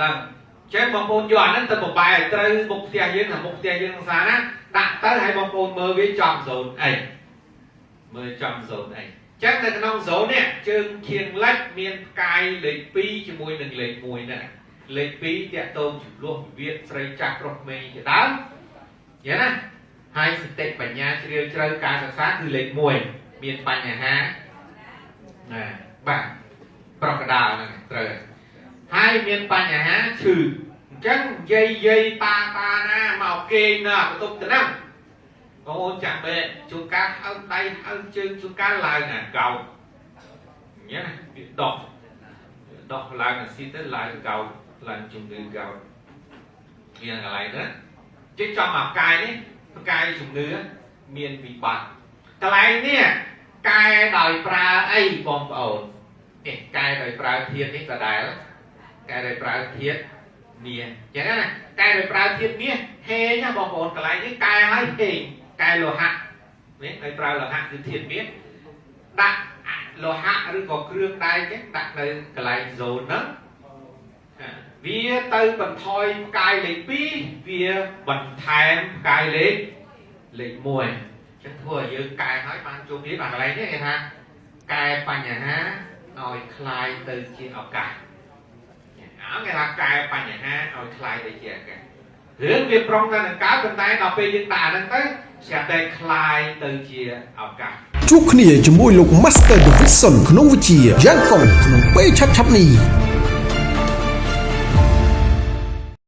ដឹងចឹងបងប្អូនយកអាហ្នឹងទៅបបែឲ្យត្រូវមុខផ្ទះយើងថាមុខផ្ទះយើងសាណាដាក់ទៅឲ្យបងប្អូនមើលវាចំ zone អីមើលចំ zone អីចឹងនៅក្នុង zone នេះជើងឈៀងលិចមានផ្កាយលេខ2ជាមួយនឹងលេខ1ហ្នឹងលេខ2តាក់ទងចំនួនវិវាទស្រីចាស់ប្រុសក្មេងជាដើមយល់ណាហើយសតិបញ្ញាជ្រាលជ្រៅការសិក្សាគឺលេខ1មានបញ្ហាណាបាទប្រុសកដាលហ្នឹងត្រូវហើយមានបញ្ហាឈឺអញ្ចឹងយាយយាយតាតាណាមកគេងនៅបន្ទប់ទៅហ្នឹងបងអូនចាំបែជួនកាលហើមដៃហើមជើងជួនកាលឡើងអាកោតអញ្ចឹងណាវាដោះដោះឡើងអាស៊ីតទៅឡើងកោតឡើងជំងឺកោតមានកន្លែងហ្នឹងជិះចំអាកាយនេះផ្កាយជំងឺមានវិបត្តិកន្លែងនេះកែដោយប្រើអីបងប្អូននេះកែដោយប្រើធាតុនេះដដែលកែដោយប្រើធាតុមាសអញ្ចឹងណាកែដោយប្រើធាតុមាសហេងណាបងប្អូនកន្លែងនេះកែឲ្យហេងកែលោហៈនេះដោយប្រើលោហៈគឺធាតុមាសដាក់លោហៈឬក៏គ្រឿងដែកចឹងដាក់នៅកន្លែង zone ហ្នឹងវាទៅបន្ថយផ្កាយលេខ2វាបន្ថែមផ្កាយលេខ1អញ្ចឹងធ្វើឲ្យយើងកែឲ្យបានជោគជ័យបាទកន្លែងនេះគេថាកែបញ្ហាឲ្យคล้ายទៅជាឱកាសអើគេថាកែបញ្ហាឲ្យคล้ายទៅជាឱកាសរឿងវាប្រុងតែនឹងកើតប៉ុន្តែដល់ពេលយើងដាក់អាហ្នឹងទៅស្រាប់តែคล้ายទៅជាឱកាស ជួបគ្នាជាមួយលោក Master Davidson ក្នុងវិជ្ជាយ៉ាងកុងក្នុងពេលឆាប់ៗនេះ។